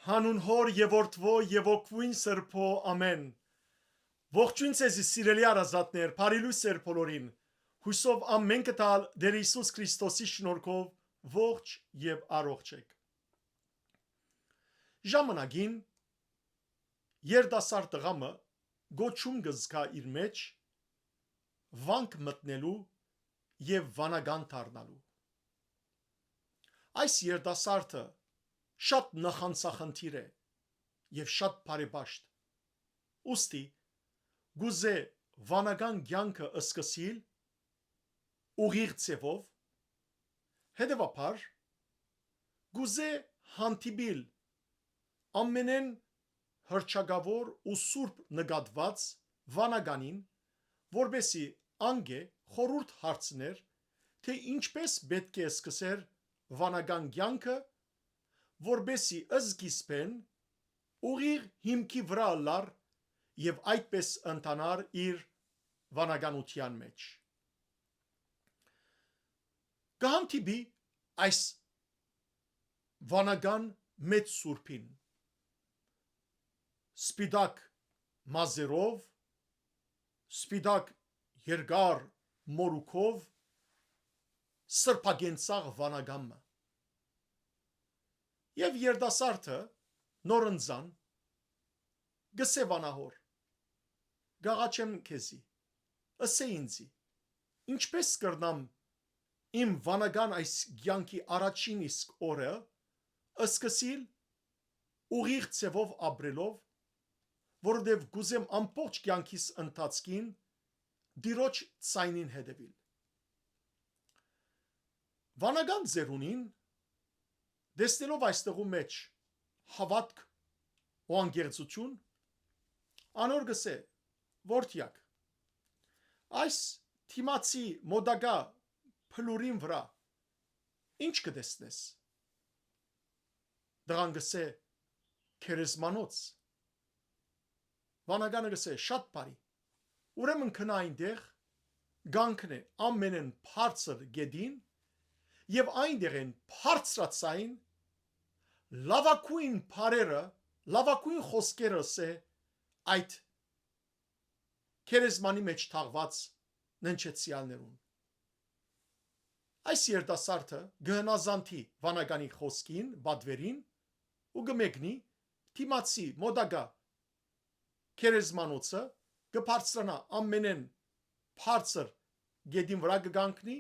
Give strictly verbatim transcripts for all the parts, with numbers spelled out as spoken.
Հանուն Հօր եւ Որդւոյ եւ Ոգւոյն Սրբոյ, ամէն։ Ողջոյն ձեզի, սիրելի հարազատներ, բարի լոյս ձեր բոլորին։ Յուսով ամէն կը տալ Տեր Յիսուս Քրիստոսի շնորհքով ողջ եւ առողջ էք։ Ժամանակին երիտասարդ տղայ մը գոչում կը զգայ իր մէջ վանք մտնելու եւ վանական դառնալու։ Այս երիտասարդը շատ նախանձախնդիր է եւ շատ բարեպաշտ։ Ուստի կ'ուզէ վանական կեանքը սկսիլ ուղիղ ձեւով, հետեւաբար կ'ուզէ հանդիպիլ ամենէն հռչակաւոր ու սուրբ նկատուած վանականին, որպէսզի անկէ խորհուրդ հարցնէր, թէ ինչպէս պէտք է սկսեր վանական կեանքը, որպէսզի սկիզբէն ուղիղ հիմքի վրայ ըլլար եւ այդպէս ընթանար իր վանականութեան մէջ։ Կը հանդիպի այս վանական մեծ սուրբին, սպիտակ մազերով, սպիտակ երկար մորուքով, սրբակենցաղ վանական մը։ Եւ երիտասարդը նորընծան կ'ըսէ վանահոր. «Կ'աղաչեմ քեզի, ըսէ ինծի, ինչպէս կրնամ իմ վանական այս կեանքի առաջին իսկ օրը սկսիլ ուղիղ ձեւով ապրելով, որովհետեւ կ'ուզեմ ամբողջ կեանքիս ընթացքին Տիրոջ ձայնին հետեւիլ»։ Վանական ծերունին, տեսնելով այստեղու մէջ հաւատք ու անկեղծութիւն, անոր կ'ըսէ. «Որդեակ, այս դիմացի մօտակայ փլուրին վրայ ի՞նչ կը տեսնես»։ Տղան կ'ըսէ. «Գերեզմանոց»։ Վանականը կ'ըսէ. «Շատ բարի։ Ուրեմն գնա այնտեղ, կանգնէ ամենէն բարձր կետին եւ այնտեղէն բարձրաձայն լաւագոյն բառերը, լաւագոյն խօսքերը ըսէ այդ գերեզմանի մէջ թաղուած ննջեցեալներուն»։ Այս երիտասարդը կը հնազանդի վանականի խօսքին, պատուերին ու կը մեկնի դիմացի մօտակայ գերեզմանոցը, կը բարձրանայ ամենէն բարձր կետին վրայ, կը կանգնի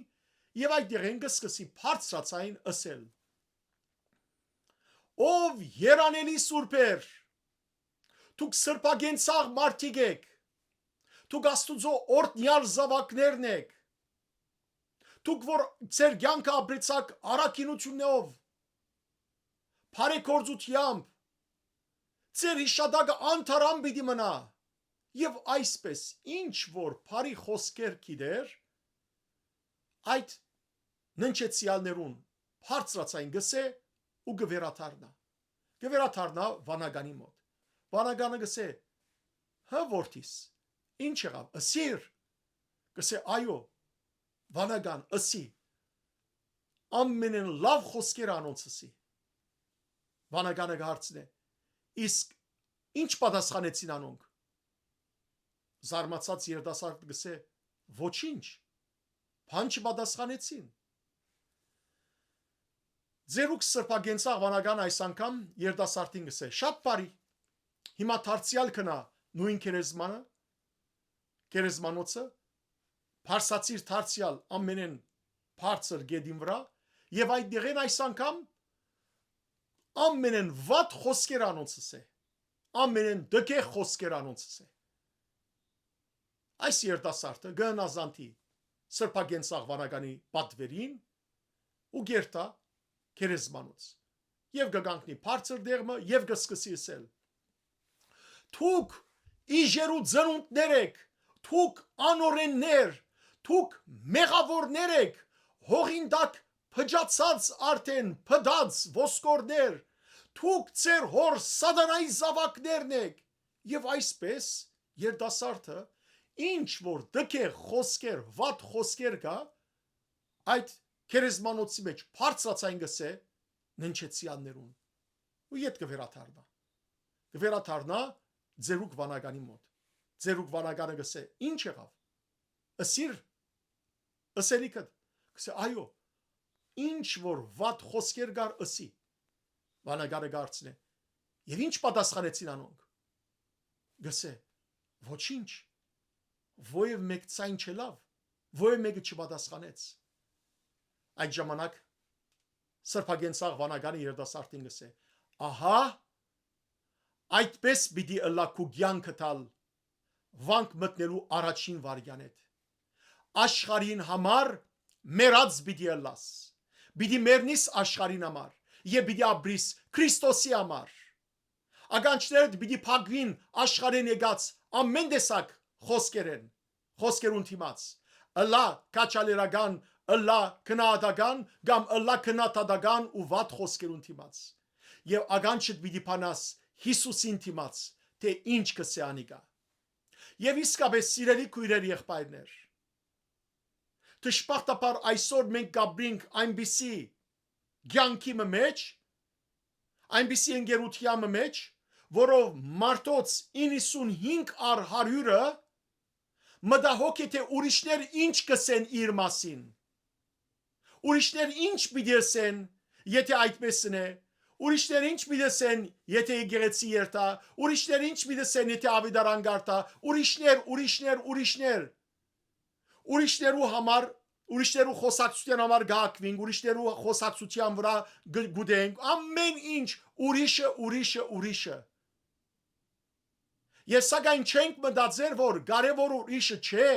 եւ այդ տեղէն կը սկսի բարձրաձայն ըսել. «Ով երանելի սուրբեր, դուք սրբակենցաղ մարդիկ էք, դուք Աստուծոյ օրհնեալ զաւակներն էք, դուք որ ձեր կեանքը ապրեցաք առաքինութիւններով, բարեգործութեամբ, ձեր յիշատակը անդարան պիտի մնայ»։ Եւ այսպէս ինչ որ բարի խօսքեր գիտեր, այդ ննջեցեալներուն բարձրաձայն կ'ըսէ ու կը վերադառնայ։ Կը վերադառնայ վանականի մօտ։ Վանականը կ'ըսէ. «Հը, որդիս, ի՞նչ եղաւ, ըսիր»։ Կ'ըսէ. «Այո, վանական, ըսի»։ Ամենէն լաւ խօսքերը անոնց ըսի։ Վանականը կը հարցնէ. «Իսկ ի՞նչ պատասխանեցին անոնք»։ Զարմացած երիտասարդ կ'ըսէ. «Ոչինչ, բան չպատասխանեցին»։ Ձերուկ սրբակենցաղ վանական այս անգամ երիտասարդին կ'ըսէ. «Շատ բարի, հիմա դարձեալ գնա նոյն գերեզմանը, գերեզմանոցը, բարձրացիր դարձեալ ամենէն բարձր գետին վրայ եւ այդ դեղեն այս անգամ ամենէն վատ խօսքեր անոնց ըսէ, ամենէն դգեղ խօսքեր անոնց ըսէ»։ Այս երիտասարդը կը հնազանդի սրբակենցաղ վանականի պատուերին ու կ'երթայ գերեզմանոց եւ կը կանգնի բարձր տեղ մը եւ կը սկսի ըսել. «Դուք իժերու ծնունդներ էք, դուք անօրէններ, դուք մեղաւորներ էք, հողին տակ փճացած արդէն փտած ոսկորներ, դուք ձեր հօր սատանայի զաւակներն էք»։ Եւ այսպէս երիտասարդը ինչ որ դգեղ խօսքեր, վատ խօսքեր կայ, այդ գերեզմանոցի մէջ բարձրաձայն կ'ըսէ ննջեցեալներուն։ ու ետ կը վերադառնայ։ Կը վերադառնայ ձերուկ վանականի մօտ։ Ձերուկ վանականը կ'ըսէ. «Ի՞նչ եղաւ։ Ըսիր ըսելիքդ»։ Կ'ըսէ. «Այո, ինչ որ վատ խօսքեր կար, ըսի»։ Վանականը կ'արցնէ. «Եւ ի՞նչ պատասխանեցին անոնք»։ Կ'ըսէ. «Ոչինչ, որեւէ մէկ ձայն չըլլաւ, որեւէ մէկը չպատասխանեց»։ Այդ ժամանակ սրբագենցաղ վանականը երիտասարդին կ'ըսէ. «Ահա այդպես պիտի ըլլայ քու կեանքդ ալ վանք մտնելու առաջին վայրկեանէդ։ Աշխարհին համար մեռած պիտի ըլլաս։ Պիտի մեռնիս աշխարհին համար եւ պիտի ապրիս Քրիստոսի համար։ Ականջներդ պիտի փակուին աշխարհէն եկած ամէն տեսակ խօսքերէն, խօսքերուն դիմաց։ Ըլլայ քաջալերական, ըլլայ քննադատական կամ ըլլայ քննադատական ու վատ խօսքերուն դիմաց։ Եւ ականջդ պիտի բանաս Յիսուսին դիմաց, թէ ինչ կ'ըսէ անիկա»։ Եւ իսկապէս, սիրելի քոյրեր, եղբայրներ, դժբախտաբար այսօր մենք կ'ապրինք այնպիսի կեանքի մը մէջ, այնպիսի ընկերութեան մը մէջ, որով մարդոց իննսունհինգ առ հարիւրը մտահոգ է, թէ ուրիշներ ինչ կ'ըսեն իր մասին։ Ուրիշներ ինչ պիտի ըսեն, եթէ այդպէս ընէ։ Ուրիշներ ինչ պիտի ըսեն, եթէ եկեղեցի երթայ։ Ուրիշներ ինչ պիտի ըսեն, եթէ աւետարան կ'արդայ։ Ուրիշներ, ուրիշներ, ուրիշներ։ Ուրիշներու համար, ուրիշներու խօսակցութեան համար կ'ակուինք, ուրիշներու խօսակցութեան վրայ գ-, գուտենք։ Ամէն ինչ, ուրիշը, ուրիշը, ուրիշը։ Եւ սակայն չենք մտածեր, որ կարեւոր ուրիշը չէ,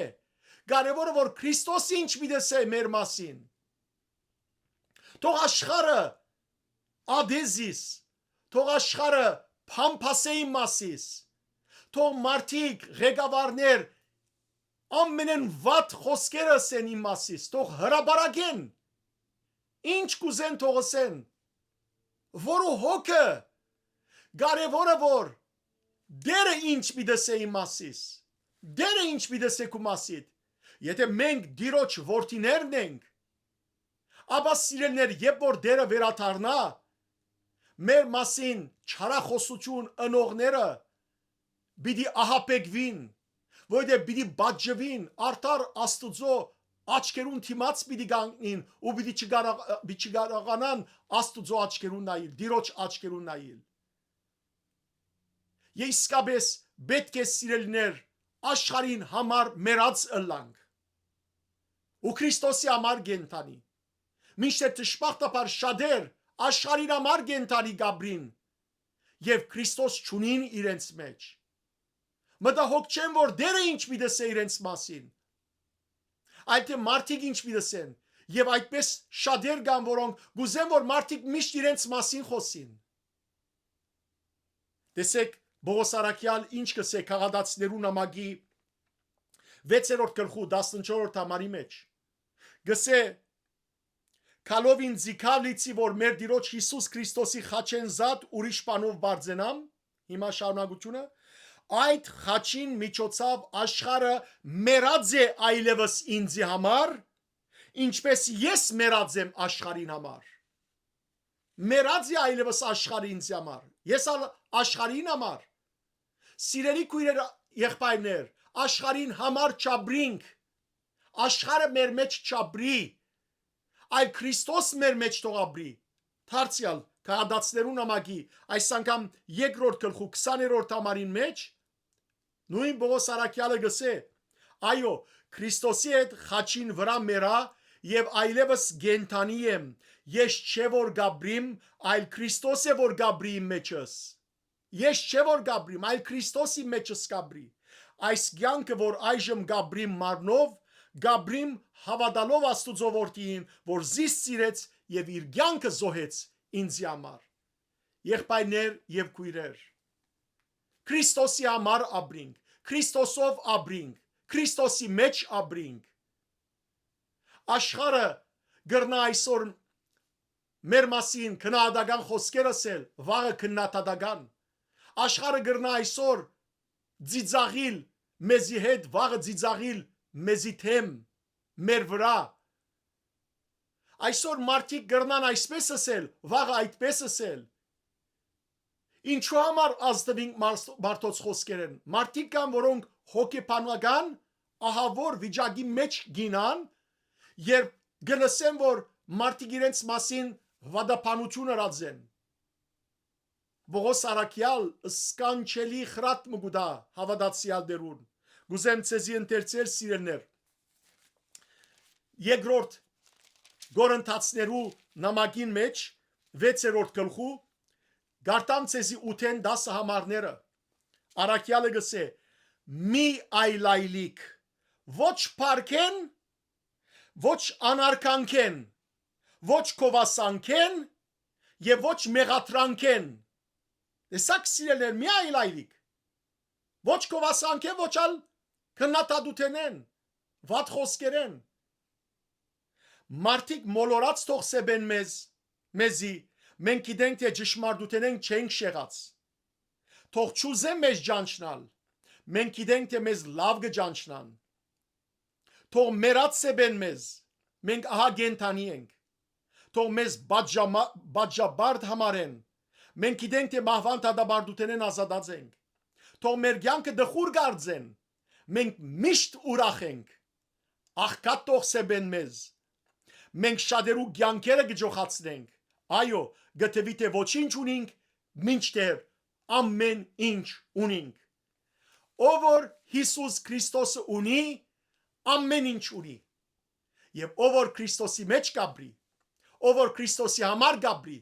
կարեւորը, որ Քրիստոս ինչ պիտի ըսէ մեր մասին։ Թող աշխարհը ատէ զիս, թող աշխարհը փամփասէ իմ մասիս, թող մարդիկ, ղեկավարներ ամենէն վատ խօսքերը ըսեն իմ մասիս, թող հրապարակեն, ինչ կ'ուզեն թող ըսեն, որու հոգը, կարեւորը որ Դերը ինչ պիտի ըսէ իմ մասիս, Դերը ինչ պիտի ըսէ քու մասիդ, եթէ մենք Տիրոջ որդիներն ենք, ապա, սիրելիներ, երբ որ Դերը վերադառնայ, մեր մասին չարախօսութիւն ընողները պիտի ահաբեկուին, որովհետեւ պիտի պատժուին, արդար Աստուծոյ աչքերուն դիմաց պիտի կանգնին ու պիտի չկարա-, պիտի չկարողանան Աստուծոյ աչքերուն նայիլ, Տիրոջ աչքերուն նայիլ։ Եւ իսկապէս պէտք է, սիրելիներ, աշխարհին համար մեռած ըլլանք ու Քրիստոսի համար կենդանի, մինչդեռ դժբախտաբար շատեր աշխարհին համար կենդանի կ'ապրին եւ Քրիստոս չունին իրենց մէջ։ Մտահոգ չեն, որ Դերը ինչ պիտի ըսէ իրենց մասին, այլ թէ մարդիկ ինչ պիտի ըսեն, եւ այդպէս շատեր կան, որոնք կ'ուզեն, որ մարդիկ միշտ իրենց մասին խօսին։ Տեսեք, Պողոս առաքեալ ինչ կ'ըսէ Գաղատացիներու նամակի վեցերորդ գլխու տասնչորսերորդ համարի մէջ։ Կ'ըսէ. «Քալով ինծի քա լիցի, որ մեր Տիրոջ Յիսուս Քրիստոսի խաչէն զատ ուրիշ բանով բարձենամ»։ Հիմա շարունակությունը. «Այդ խաչին միջոցով աշխարհը մեռած է այլևս ինծի համար, ինչպես ես մեռած եմ աշխարհին համար»։ Մեռած է այլևս աշխարհը ինձի համար, ես ալ աշխարհին համար։ Սիրելի քոյրեր, եղբայրներ, աշխարհին համար չապրինք, աշխարհը մեր մեջ չապրի, այլ Քրիստոս մեր մեջ թող ապրի։ Դարձեալ Գաղատացիներու նամակի այս անգամ երկրորդ գլխու քսաներորդ համարին մեջ նոյն Պողոս առաքեալը կ'ըսէ. «Այո, Քրիստոսի հետ խաչին վրայ մեռայ եւ այլեւս կենդանի եմ։ Ես չէ որ կ'ապրիմ, այլ Քրիստոս է որ կ'ապրի իմ մեջս։ Ես չէ որ կ'ապրիմ, այլ Քրիստոս իմ մեջս կ'ապրի։ Այս կեանքը, որ այժմ կ'ապրիմ մարմնով, կ'ապրիմ հաւատալով Աստուծոյ Որդիին, որ զիս սիրեց եւ իր կեանքը զոհեց ինձի համար»։ Եղբայրներ եւ քոյրեր, Քրիստոսի համար ապրինք, Քրիստոսով ապրինք, Քրիստոսի մեջ ապրինք։ Աշխարհը կրնայ այսօր մեր մասին քննադատական խօսքեր ըսել, վաղը քննադատական։ Աշխարհը կրնայ այսօր ծիծաղիլ մեզի հետ, վաղը ծիծաղիլ մեզի դէմ, մեր վրայ։ Այսօր մարդիկ կրնան այսպես ըսել, վաղը այդպես ըսել։ Ինչու համար ազդուինք մարս-, մարդոց խօսքերէն։ Մարդիկ կան, որոնք հոգեբանական ահաւոր վիճակի մէջ կ'իյնան, երբ կը լսեն, որ մարդիկ իրենց մասին վատաբանութիւն ըրած են։ Պողոս առաքեալ սքանչելի խրատ մը կու տայ հաւատացեալներուն։ Կ'ուզեմ ձեզի ընթերցել, սիրելիներ, երկրորդ Կորինթացիներու նամակին մէջ, վեցերորդ գլխու, կ'արդամ ձեզի ութէն տասը համարները։ Առաքեալը կ'ըսէ. «Մի այլայլիք, ոչ փառքէն, ոչ անարգանքէն, ոչ գովասանքէն եւ ոչ մեղադրանքէն»։ Տեսա՞ք, սիրելիներ, մի այլայլիք։ Ոչ գովասանքէն, ոչ ալ քննադատութենէն, վատ խօսքերէն։ Մարդիկ մոլորած թող սեպեն մեզ, մեզի, մենք գիտենք, թէ ճշմարտութենէն չենք շեղած։ Թող չուզեն մեզ ճանչնալ, մենք գիտենք, թէ մեզ լաւ կը ճանչնան։ Թող մեռած սեպեն մեզ, մենք ահա կենդանի ենք։ Թող մեզ պատժամա-, պատժաբարդ համարեն, մենք գիտենք, թէ մահուան դատապարտութենէն ազատած ենք։ Թող մեր կեանքը տխուր կարծեն, մենք միշտ ուրախ ենք։ Աղքատ թող սեպեն մեզ, մենք շատերու կեանքերը կը ճոխացնենք։ Այո, կը թուի, թէ ոչինչ ունինք, մինչդեռ ամեն ինչ ունինք։ Ով որ Յիսուս Քրիստոսը ունի, ամեն ինչ ունի։ Եւ ով որ Քրիստոսի մէջ կ'ապրի, ով որ Քրիստոսի համար կ'ապրի,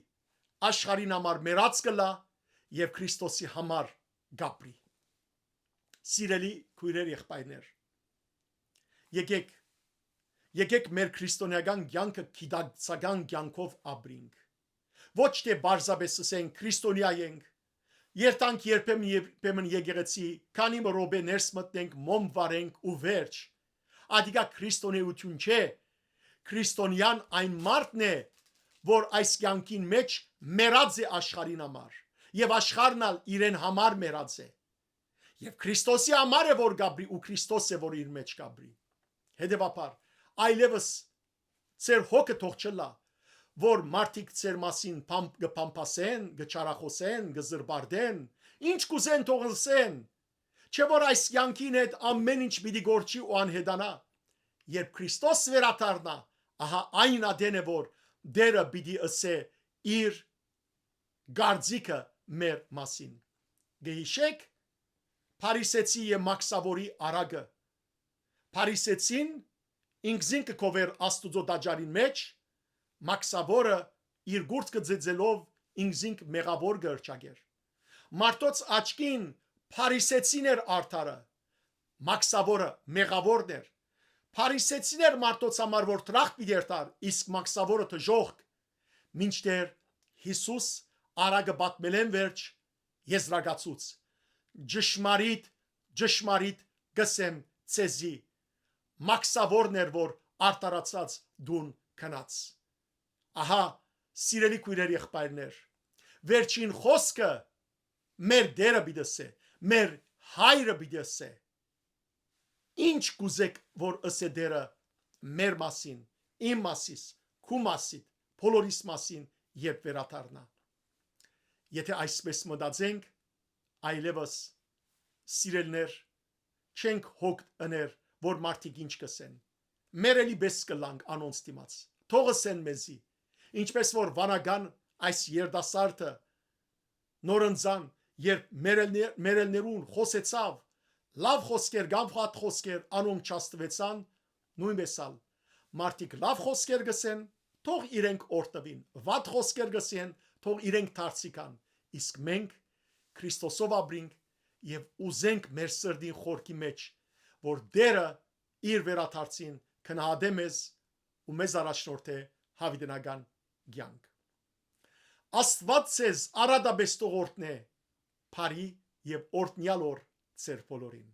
աշխարհին համար մեռած կ'ըլլայ եւ Քրիստոսի համար կ'ապրի։ Սիրելի քոյրեր, եղբայրներ, եկեք, եկեք մեր քրիստոնեական կեանքը գիտակցական կեանքով ապրինք։ Ոչ թէ պարզապէս ըսենք՝ քրիստոնեայ ենք, երթանք երբեմն, երբեմն եկեղեցի, քանի մը րոպէ ներս մտնենք, մոմ վառենք ու վերջ։ Ատիկա քրիստոնեություն չէ։ Քրիստոնեան այն մարդն է, որ այս կեանքին մէջ մեռած է աշխարհին համար, եւ աշխարհն ալ իրեն համար մեռած է։ Եւ Քրիստոսի համար է, որ կ'ապրի, ու Քրիստոս է, որ իր մէջ կ'ապրի։ Հետեւաբար, այլեւս ձեր հոգը թող չըլլայ, որ մարդիկ ձեր մասին փամ-, կը փամփասեն, կը չարախօսեն, կը զրպարտեն, ինչ կ'ուզեն թող ըսեն, չէ՞ որ այս կեանքին հետ ամեն ինչ պիտի կորչի ու անհետանայ։ Երբ Քրիստոս վերադառնայ, ահա այն ատեն է, որ Տէրը պիտի ըսէ իր կարծիքը մեր մասին։ Կը յիշե՞ք Փարիսեցի եւ Մաքսաւորի առակը։ Փարիսեցին ինքզինքը կը գովէր Աստուծոյ տաճարին մէջ, Մաքսաւորը իր կուրծքը ծեծելով ինքզինք մեղաւոր կը հրճակէր։ Մարդոց աչքին Փարիսեցին էր արդարը, Մաքսաւորը մեղաւորն էր։ Փարիսեցին էր մարդոց համար, որ դրախտ պիտի երթար, իսկ Մաքսաւորը դժոխք։ Մինչդեռ Յիսուս առակը պատմելէն վերջ եզրակացուց. «Ճշմարիտ, ճշմարիտ կ'ըսեմ ձեզի, Մաքսաւորն էր, որ արդարացած տուն գնաց»։ Ահա, սիրելի քոյրեր, եղբայրներ, վերջին խօսքը մեր Տէրը պիտի ըսէ, մեր Հայրը պիտի ըսէ։ Ինչ կ'ուզէք, որ ըսէ Տէրը մեր մասին, իմ մասիս, քու մասիդ, բոլորիս մասին, երբ վերադառնայ։ Եթէ այսպես մտածենք, այլեւս, սիրելիներ, չենք հոգ ըներ, որ մարդիկ ինչ կ'ըսեն։ Մեր էլի պէս կ'ըլլանք անոնց դիմաց։ Թող ըսեն մեզի, ինչպես որ վանական այս երիտասարդը նորընծան, երբ մեռելներ-, մեռելներուն խօսեցաւ, լաւ խօսքեր կամ վատ խօսքեր անոնք չհասցուեցան, նոյնպէս ալ մարդիկ լաւ խօսքեր կ'ըսեն, թող իրենք օրհնուին, վատ խօսքեր կ'ըսեն, թող իրենք դարձի գան, իսկ մենք Քրիստոսով ապրինք եւ ուզենք մեր սրտին խորքի մէջ, որ Տէրը իր վերադարձին գնահատէ մեզ ու մեզ առաջնորդէ յաւիտենական կեանք։ Աստուած ձեզ առատապէս թող օրհնէ, բարի եւ օրհնեալ օր ձեր բոլորին։